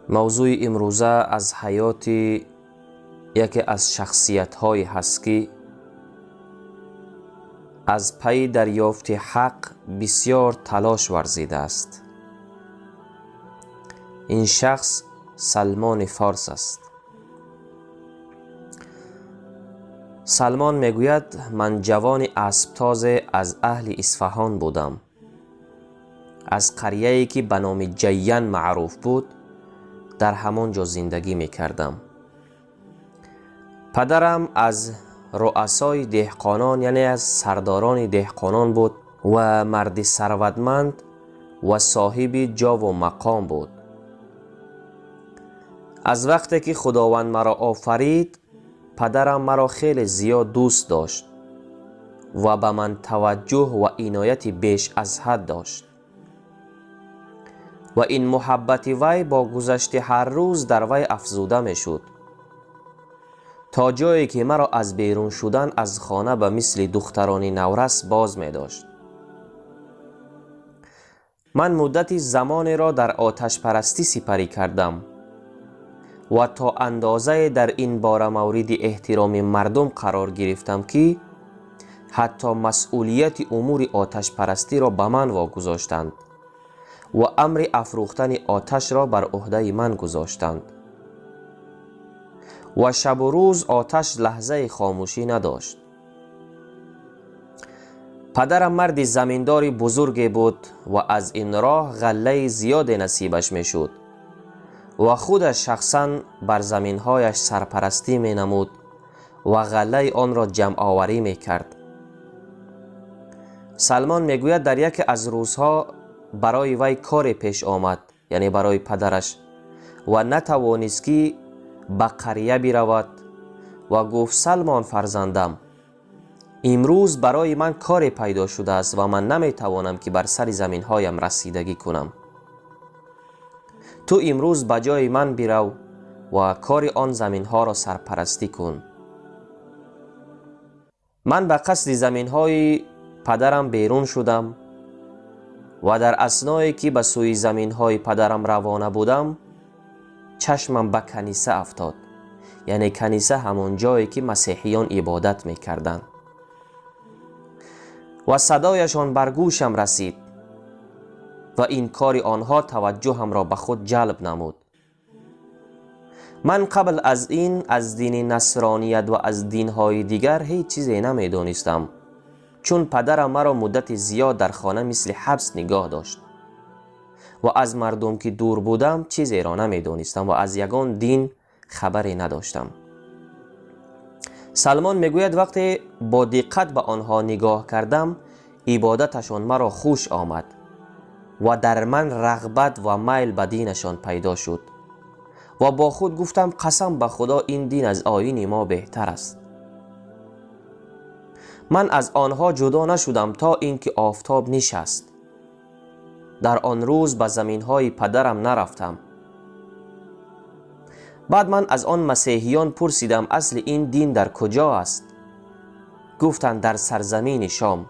Мавзӯи имрӯза аз ҳаёти яке аз шахсиятҳое ҳаст, ки аз пайи дарёфти ҳақ бисёр талош варзидааст. Ин шахс Салмони Форс аст. Салмон мегӯяд: ман ҷавони асптозе аз аҳли Исфаҳон будам. Аз қарияе ки ба номи Ҷайян маъруф буд, дар ҳамон ҷо зиндагӣ мекардам. Падарам аз руасои деҳқонон, яъне аз сардорони деҳқонон буд ва марди сарватманд ва соҳиби ҷову мақом буд. Аз вақте ки Худованд маро офарид, падарам маро хеле зиёд дӯст дошт ва ба ман таваҷҷӯҳ ва инояти беш аз ҳад дошт. Ва ин муҳаббати вай бо гузашти ҳар рӯз дар вай афзуда мешуд, то ҷое ки маро аз берун шудан аз хона ба мисли духтарони наврас боз медошт. Ман муддати замонеро дар оташпарастӣ сипарӣ кардам ва то андозае дар ин бора мавриди эҳтироми мардум қарор гирифтам, ки ҳатто масъулияти умури оташпарастиро ба ман вогузоштанд ва амри афрӯхтани оташро бар ӯҳдаи ман гузоштанд. Ва шабу рӯз оташ лаҳзаи хомӯшӣ надошт. Падарам марди заминдори бузурге буд ва аз ин роҳ ғаллаи зиёде насибаш мешуд ва худаш шахсан бар заминҳояш сарпарастӣ менамуд ва ғаллаи онро ҷамъоварӣ мекард. Салмон мегӯяд, дар яке аз рӯзҳо барои вай коре пеш омад, яъне барои падараш, ва натавонист ки ба қария биравад ва гуфт: Салмон фарзандам, имрӯз барои ман коре пайдо шудааст ва ман наметавонам ки бар сари заминҳоям расидагӣ кунам. Ту имрӯз ба ҷои ман бирав ва кори он заминҳоро сарпарастӣ кун. Ман ба қасди заминҳои падарам берун шудам ва дар асное ки ба сӯи заминҳои падарам равона будам, чашмам ба каниса афтод, яъне каниса ҳамон ҷое ки масеҳиён ибодат мекарданд. Ва садояшон бар гӯшам расид ва ин кори онҳо таваҷҷӯҳамро ба худ ҷалб намуд. Ман қабл аз ин аз дини насроният ва аз динҳои дигар ҳеҷ чизе намедонистам, чун падарам маро муддати зиёд дар хона мисли ҳабс нигоҳ дошт ва аз мардум ки дур будам чизеро намедонистам ва аз ягон дин хабаре надоштам. Салмон мегӯяд, вақте бо диққат ба онҳо нигоҳ кардам, ибодаташон маро хуш омад ва дар ман рағбат ва майл ба динашон пайдо шуд ва бо худ гуфтам: қасам ба Худо, ин дин аз оини мо беҳтар аст. Ман аз онҳо ҷудо нашудам то ин ки офтоб нишаст. Дар он рӯз ба заминҳои падарам нарафтам. Баъд ман аз он масеҳиён пурсидам, асли ин дин дар куҷо аст? Гуфтанд, дар сарзамини Шом.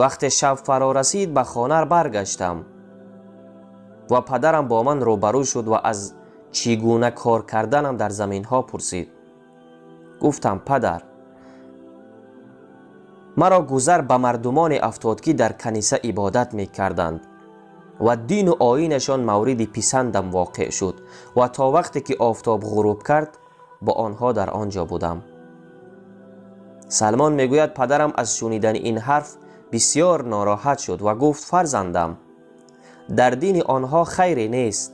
Вақте шаб фаро расид, ба хона баргаштам ва падарам бо ман рӯбарӯ шуд ва аз чӣ гуна кор карданам дар заминҳо пурсид. Гуфтам: падар, маро гузар ба мардумоне афтод, ки дар каниса ибодат мекарданд ва дину оинашон мавриди писандам воқеъ шуд ва то вақте ки офтоб ғуруб кард бо онҳо дар он ҷо будам. Салмон мегӯяд, падарам аз шунидани ин ҳарф бисёр нороҳат шуд ва гуфт: фарзандам, дар дини онҳо хайре нест.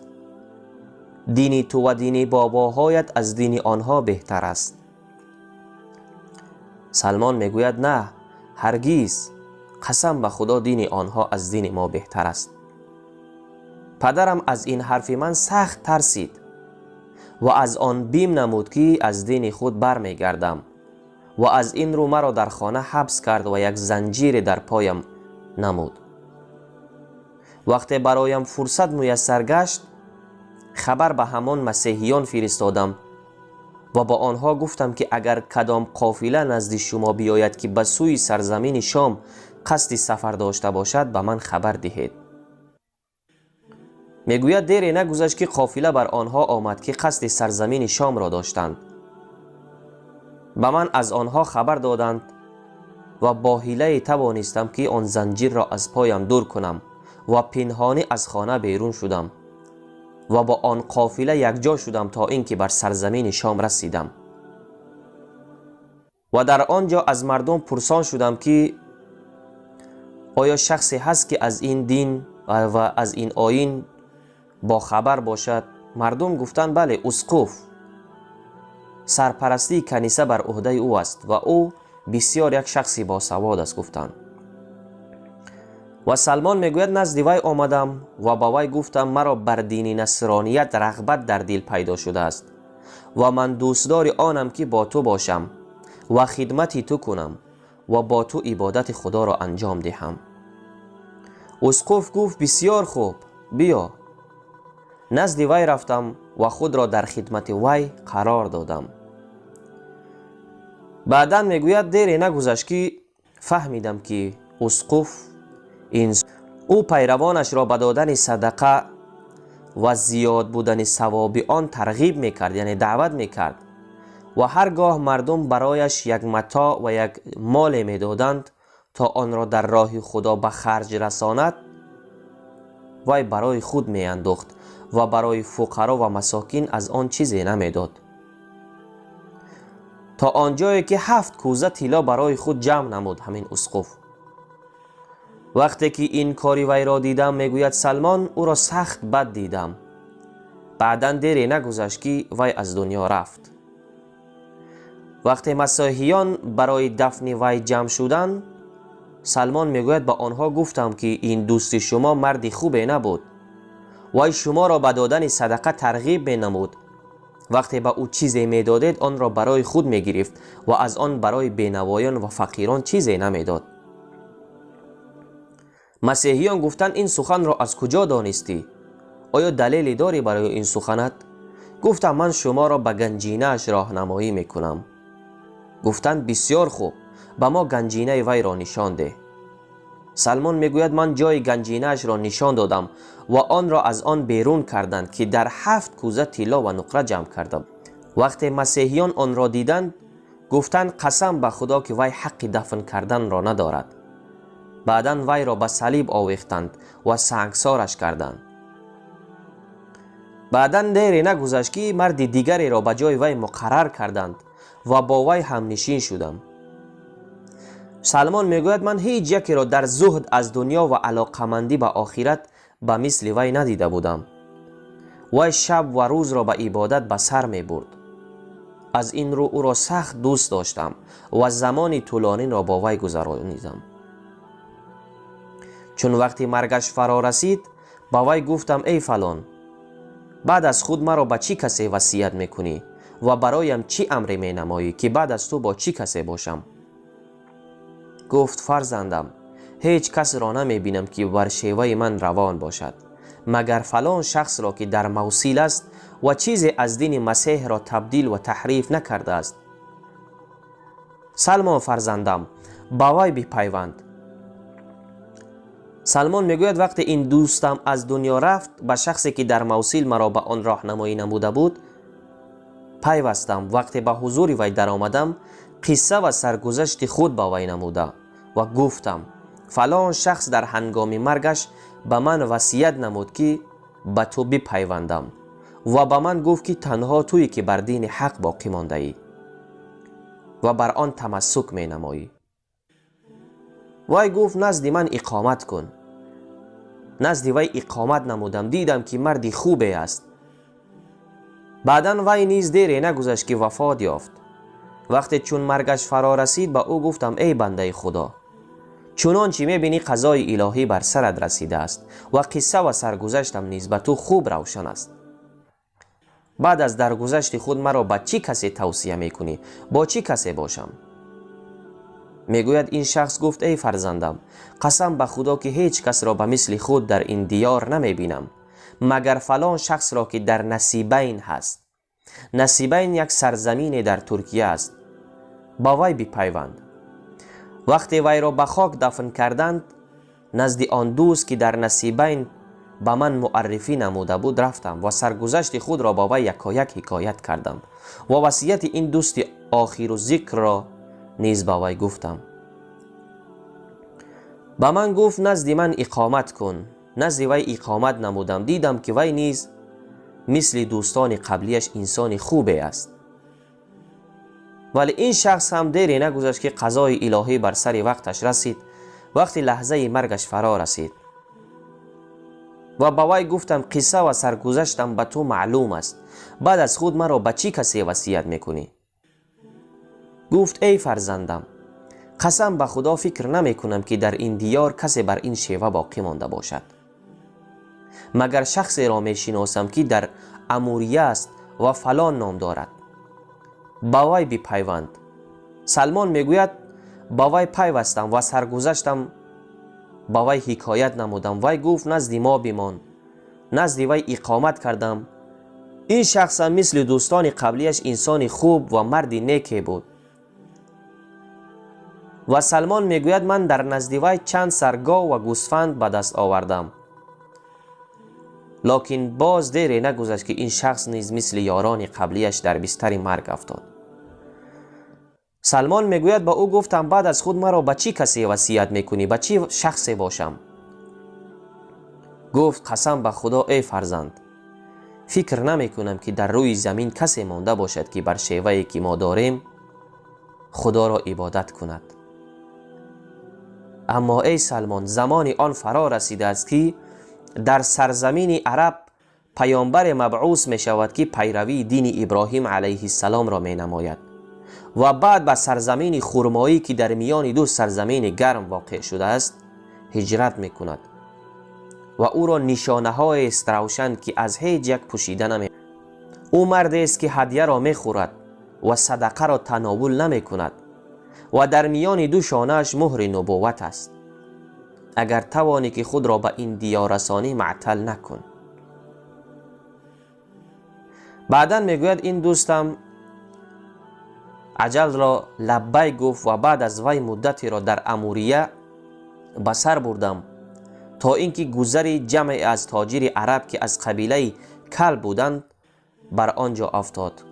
Дини ту ва дини бобоҳоят аз дини онҳо беҳтар аст. Салмон мегӯяд: на, ҳаргиз, қасам ба Худо, дини онҳо аз дини мо беҳтар аст. Падарам аз ин ҳарфи ман сахт тарсид ва аз он бим намуд, ки аз дини худ бармегардам ва аз ин рӯ маро дар хона ҳабс кард ва як занҷире дар поям намуд. Вақте бароям фурсат муяссар гашт, хабар ба ҳамон масеҳиён фиристодам ва ба онҳо гуфтам, ки агар кадом қофила назди шумо биёяд, ки ба сӯи сарзамини Шом қасди сафар дошта бошад, ба ман хабар диҳед. Мегӯяд дере нагузашт ки қофила бар онҳо омад ки қасди сарзамини Шомро доштанд. Ба ман аз онҳо хабар доданд ва бо ҳилае тавонистам ки он занҷирро аз поям дур кунам ва пинҳонӣ аз хона берун шудам ва бо он қофила якҷо шудам то ин ки бар сарзамини Шом расидам. Ва дар он ҷо аз мардум пурсон шудам ки оё шахсе ҳаст ки аз ин дин ва аз ин оин бохабар бошад? Мардум гуфтанд бале, усқуф сарпарастии каниса бар ӯҳдаи ӯ аст ва ӯ бисёр як шахси босавод аст, гуфтанд. Ва Салмон мегӯяд назди вай омадам ва ба вай гуфтам маро бар дини насроният рағбат дар дил пайдо шудааст ва ман дӯстдори онам ки бо ту бошам ва хидмати ту кунам ва бо ту ибодати худоро анҷом диҳам. Усқуф гуфт бисёр хуб, биё. Назди вай рафтам ва худро дар хидмати вай қарор додам. Баъдан мегӯяд дере нагузашт ки фаҳмидам ки усқуф ӯ пайравонашро ба додани садақа ва зиёд будани савоби он тарғиб мекард, яъне даъват мекард ва ҳар гоҳ мардум барояш як матоъ ва як моле медоданд то онро дар роҳи худо ба харҷ расонад, вай барои худ меандохт ва барои фуқаро ва масокин аз он чизе намедод, то он ҷое ки 7 кӯза тилло барои худ ҷамъ намуд ҳамин усқуф. Вақте ки ин кори вайро дидам, мегӯяд Салмон, ӯро сахт бад дидам. Баъдан дере нагузашт ки вай аз дунё рафт. Вақте масоҳиён барои дафни вай ҷамъ шуданд, Салмон мегӯяд ба онҳо гуфтам ки ин дӯсти шумо марди хубе набуд. Вай шуморо ба додани садақа тарғиб менамуд. Вақте ба ӯ чизе медодед, онро барои худ мегирифт ва аз он барои бенавоён ва фақирон чизе намедод. Масеҳиён гуфтанд ин суханро аз куҷо донистӣ? Оё далеле дорӣ барои ин суханат? Гуфтам ман шуморо ба ганҷинааш роҳнамоӣ мекунам. Гуфтанд бисёр хуб, ба мо ганҷинаи вайро нишон деҳ. Салмон мегӯяд ман ҷои ганҷинаашро нишон додам ва онро аз он берун карданд ки дар 7 кӯза тилло ва нуқра ҷамъ кардам. Вақте масеҳиён онро диданд, гуфтанд қасам ба худо ки вай ҳаққи дафн карданро надорад. Баъдан вайро ба салиб овехтанд ва сангсораш карданд. Баъдан дере нагузашт ки марди дигареро ба ҷои вай муқаррар карданд ва бо вай ҳамнишин шудам. Салмон мегӯяд ман ҳеҷ якеро дар зуҳд аз дунё ва алоқамандӣ ба охират ба мисли вай надида будам. Вай шаб ва рӯзро ба ибодат ба сар мебурд. Аз ин рӯ ӯро сахт дӯст доштам ва замони тӯлониро бо вай гузаронидам. Чун вақти маргаш фаро расид, ба вай гуфтам эй фалон, баъд аз худ маро ба чӣ касе васият мекунӣ ва бароям чӣ амре менамоӣ ки баъд аз ту бо чӣ касе бошам? Гуфт фарзандам, ҳеҷ касро намебинам ки бар шеваи ман равон бошад, магар фалон шахсро ки дар мавсил аст ва чизе аз дини масеҳро табдил ва таҳриф накардааст. Салмон фарзандам, ба вай бипайванд. Салмон мегӯяд вақте ин дӯстам аз дунё рафт, ба шахсе ки дар мавсил маро ба он роҳнамоӣ намуда буд пайвастам. Вақте ба ҳузури вай даромадам, қисса ва саргузашти худ ба вай намуда ва гуфтам фалон шахс дар ҳангоми маргаш ба ман васият намуд ки ба ту бипайвандам ва ба ман гуфт ки танҳо туе ки бар дини ҳақ боқӣ мондаӣ ва бар он тамассук менамоӣ. Вай гуфт назди ман иқомат кун. Назди вай иқомат намудам, дидам ки марди хубе аст. Баъдан вай низ дере нагузашт ки вафот ёфт. Вақте чун маргаш фаро расид, ба ӯ гуфтам эй бандаи худо, чунончи мебинӣ қазои илоҳӣ бар сарат расидааст ва қисса ва саргузаштам низ ба ту хуб равшан аст. Баъд аз даргузашти худ маро ба чӣ касе тавсия мекунӣ? Бо чӣ касе бошам? Мегӯяд ин шахс гуфт эй фарзандам, қасам ба худо ки ҳеҷ касро ба мисли худ дар ин диёр намебинам, магар фалон шахсро ки дар Насибайн ҳаст. Насибайн як сарзамине дар Туркия аст. Ба вай бипайванд. Вақте вайро ба хок дафн карданд, назди он дӯст ки дар Насибайн ба ман муаррифӣ намуда буд рафтам ва саргузашти худро ба вай якояк ҳикоят кардам ва васияти ин дӯсти охиру зикрро низ ба вай гуфтам. Ба ман гуфт: назди ман иқомат кун. Назди вай иқомат намудам. Дидам, ки вай низ мисли дӯстони қаблияш инсони хубе аст. Вале ин шахс ҳам дере нагузашт, ки қазои илоҳӣ бар сари вақташ расид. Вақти лаҳзаи маргаш фаро расид ва ба вай гуфтам: қисса ва саргузаштам ба ту маълум аст, баъд аз худ маро ба чӣ касе васият мекунӣ? Гуфт: эй фарзандам, қасам ба Худо, фикр намекунам, ки дар ин диёр касе бар ин шева боқӣ монда бошад, магар шахсеро мешиносам, ки дар Амурия аст ва фалон ном дорад. Ба вай бипайванд. Салмон мегӯяд: ба вай пайвастам ва саргузаштам ба вай ҳикоят намудам. Вай гуфт: назди мо бимон. Назди вай иқомат кардам. Ин шахсам мисли дӯстони қаблияш инсони хуб ва марди неке буд. Ва Салмон мегӯяд: ман дар назди вай чанд сар гов ва гӯсфанд ба даст овардам. Локин боз дере нагузашт, ки ин шахс низ мисли ёрони қаблияш дар бистари марг афтод. Салмон мегӯяд: ба ӯ гуфтам: баъд аз худ маро ба чӣ касе васият мекунӣ, ба чӣ шахсе бошам? Гуфт: қасам ба Худо, эй фарзанд, фикр намекунам, ки дар рӯи замин касе монда бошад, ки бар шевае, ки мо дорем, Худоро ибодат кунад. Аммо, эй Салмон, замони он фаро расидааст, ки дар сарзамини араб паёмбаре мабъус мешавад, ки пайравии дини Иброҳим алайҳиссаломро менамояд ва баъд ба сарзамини хурмоӣ, ки дар миёни ду сарзамини гарм воқеъ шудааст, ҳиҷрат мекунад ва ӯро нишонаҳоест равшан, ки аз ҳеҷ як пӯшида наме. Ӯ мардест, ки ҳадяро мехӯрад ва садақаро тановул намекунад ва дар миёни ду шонааш муҳри нубувват аст. Агар тавонӣ, ки худро ба ин диёр расонӣ, маътал накун. Баъдан мегӯяд, ин дӯстам аҷалро лаббай гуфт ва баъд аз вай муддатеро дар Амурия ба сар бурдам, то ин ки гузари ҷамъе аз тоҷири араб, ки аз қабилаи Калб буданд, бар он ҷо афтод.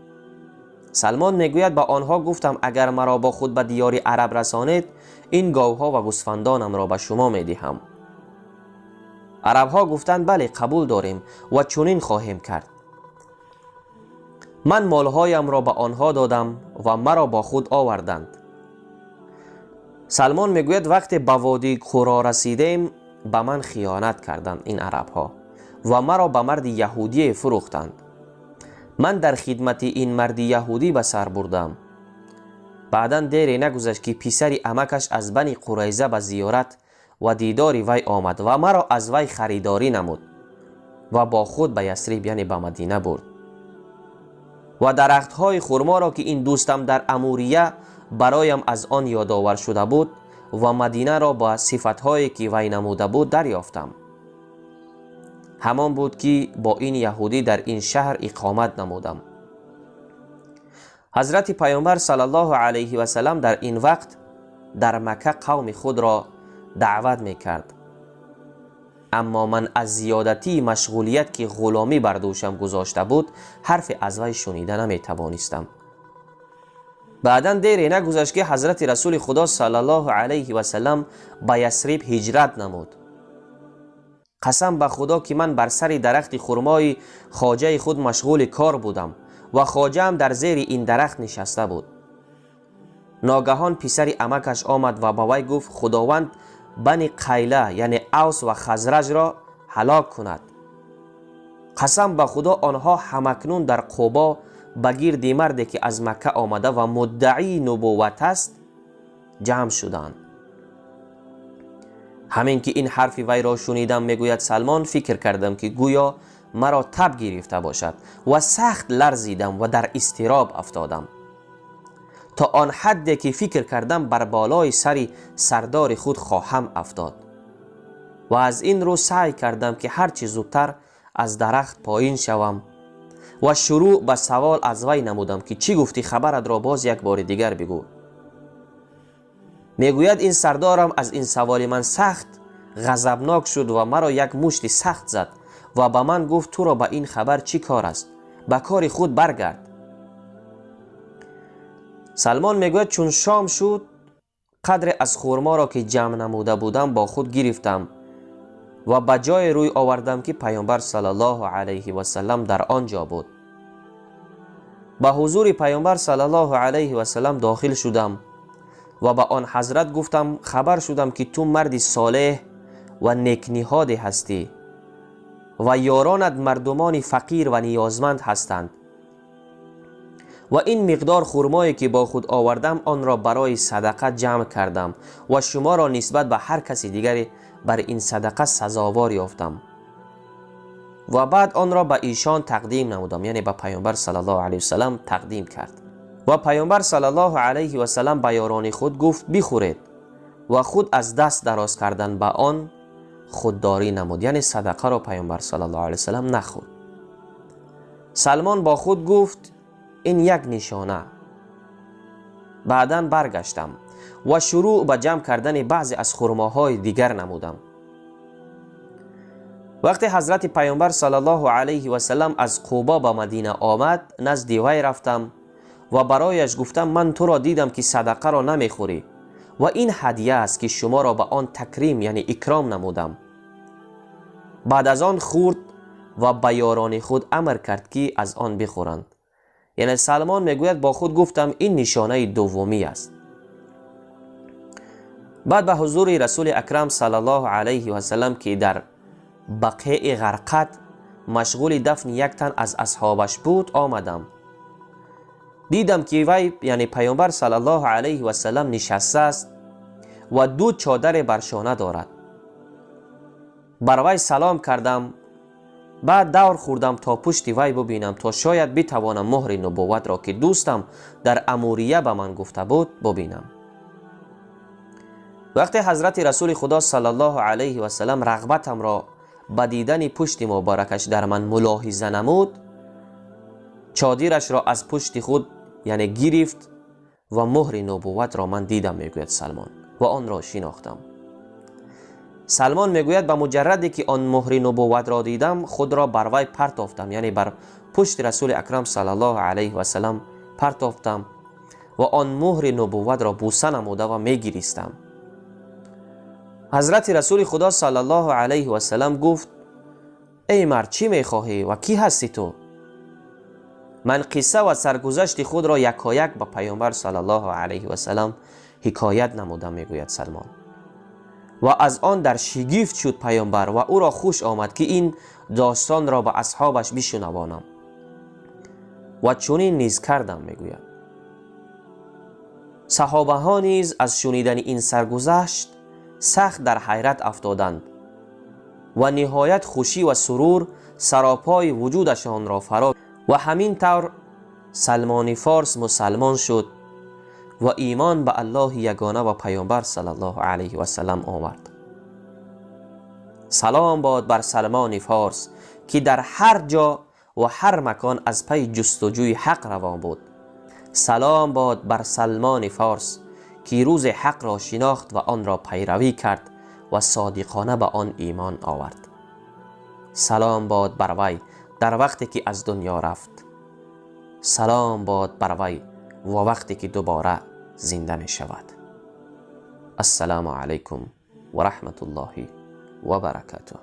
Салмон мегӯяд: ба онҳо гуфтам: агар маро бо худ ба диёри араб расонед, ин говҳо ва гӯсфандонамро ба шумо медиҳам. Арабҳо гуфтанд: бале, қабул дорем ва чунин хоҳем кард. Ман молҳоямро ба онҳо додам ва маро бо худ оварданд. Салмон мегӯяд: вақте ба водии Қуро расидем, ба ман хиёнат карданд ин арабҳо ва маро ба марди яҳудие фурӯхтанд. Ман дар хидмати ин марди яҳудӣ ба сар бурдам. Баъдан дере нагузашт, ки писари амакаш аз Бани Қурайза ба зиёрат ва дидори вай омад ва маро аз вай харидорӣ намуд ва бо худ ба Ясриб, яъне ба Мадина бурд ва дарахтҳои хурморо, ки ин дӯстам дар Амурия бароям аз он ёдовар шуда буд, ва Мадинаро ба сифатҳое, ки вай намуда буд, дарёфтам. Ҳамон буд, ки бо ин яҳудӣ дар ин шаҳр иқомат намудам. Ҳазрати Паёмбар саллаллоҳу алайҳи васаллам дар ин вақт дар Макка қавми худро даъват мекард. Аммо ман аз зиёдатии машғулият, ки ғуломӣ бар дӯшам гузошта буд, ҳарфе аз вай шунида наметавонистам. Баъдан дере нагузашт, ки ҳазрати Расули Худо саллаллоҳу алайҳи васаллам ба Ясриб ҳиҷрат намуд. Қасам ба Худо, ки ман бар сари дарахти хурмои хоҷаи худ машғули кор будам ва хоҷаам дар зери ин дарахт нишаста буд. Ногаҳон писари амакаш омад ва ба вай гуфт: Худованд Бани Қайла, яъне Авс ва Хазраҷро ҳалок кунад. Қасам ба Худо, онҳо ҳамакнун дар Қубо ба гирди марде, ки аз Макка омада ва муддаии нубувват аст, ҷамъ шуданд. Ҳамин ки ин ҳарфи вайро шунидам, мегӯяд Салмон, фикр кардам, ки гӯё маро таб гирифта бошад ва сахт ларзидам ва дар изтироб афтодам, то он ҳадде ки фикр кардам бар болои сари сардори худ хоҳам афтод. Ва аз ин рӯ саъй кардам, ки ҳарчи зудтар аз дарахт поин шавам ва шурӯъ ба савол аз вай намудам, ки чӣ гуфтӣ, хабаратро боз як бори дигар бигӯ. Мегӯяд, ин сардорам аз ин саволи ман сахт ғазабнок шуд ва маро як мушти сахт зад. و به من گفت تو را به این خبر چی کار است؟ به کار خود برگرد. سلمان میگوید چون شام شد قدر از خرما را که جمع نموده بودم با خود گرفتم و به جای روی آوردم که پیامبر صلی الله علیه و سلم در آنجا بود. به حضور پیامبر صلی الله علیه و سلم داخل شدم و به آن حضرت گفتم خبر شدم که تو مردی صالح و نیکنهادی هستی و یارانت مردمان فقیر و نیازمند هستند و این مقدار خرمایی که با خود آوردم آن را برای صدقه جمع کردم و شما را نسبت به هر کسی دیگری بر این صدقه سزاوار یافتم و بعد آن را به ایشان تقدیم نمودم، یعنی به پیامبر صلی الله علیه و سلم تقدیم کرد. و پیامبر صلی الله علیه و سلم به یاران خود گفت بخورید و خود از دست دراز کردن به آن خودداری نمود، یعنی صدقه را پیامبر صلی الله علیه و سلم نخورد. سلمان با خود گفت این یک نشانه. بعداً برگشتم و شروع به جمع کردن بعضی از خرماهای دیگر نمودم. وقتی حضرت پیامبر صلی الله علیه و سلم از قبا به مدینه آمد نزد وی رفتم و برایش گفتم من تو را دیدم که صدقه را نمیخوری و این هدیه است که شما را به آن تکریم یعنی اکرام نمودم. بعد از آن خورد و به یاران خود امر کرد که از آن بخورند. یعنی سلمان میگوید با خود گفتم این نشانه دومی است. بعد به حضور رسول اکرم صلی الله علیه و سلم که در بقیع غرقد مشغول دفن یک تن از اصحابش بود آمدم. دیدم که وی یعنی پیامبر صلی الله علیه و سلم نشسته است و دو چادر بر شانه دارد. بر وی سلام کردم. بعد دور خوردم تا پشت وی ببینم تا شاید بتوانم مهر نبوت را که دوستم در اموریه به من گفته بود ببینم. وقتی حضرت رسول خدا صلی الله علیه و سلم رغبتم را به دیدن پشت مبارکش در من ملاحظه نمود، چادرش را از پشت خود یعنی گرفت و مهر نبوت را من دیدم، میگوید سلمان، و آن را شناختم. سلمان میگوید به مجردی که آن مهر نبوت را دیدم خود را بر وی پرتافتم، یعنی بر پشت رسول اکرم صلی الله علیه و سلم پرتافتم و آن مهر نبوت را بوسه نموده و میگریستم. حضرت رسول خدا صلی الله علیه و سلم گفت ای مرد چی میخواهی و کی هستی تو؟ من قصه و سرگذشت خود را یکایک به پیامبر صلی الله علیه و سلم حکایت نمودم، میگوید سلمان. و از آن در شگفت شد پیامبر و او را خوش آمد که این داستان را به اصحابش بشنوانم و چنین نیز کردم، میگوید. صحابه ها نیز از شنیدن این سرگذشت سخت در حیرت افتادند و نهایت خوشی و سرور سراپای وجودشان را فرا و همین طور سلمان فارس مسلمان شد و ایمان به الله یگانه و پیامبر صلی الله علیه و سلم آورد. سلام باد بر سلمان فارس که در هر جا و هر مکان از پی جستجوی حق روان بود. سلام باد بر سلمان فارس که روز حق را شناخت و آن را پیروی کرد و صادقانه به آن ایمان آورد. سلام باد بر وی در وقتی که از دنیا رفت. سلام باد بر وی و وقتی که دوباره زنده می شود. السلام علیکم و رحمت الله و برکاته.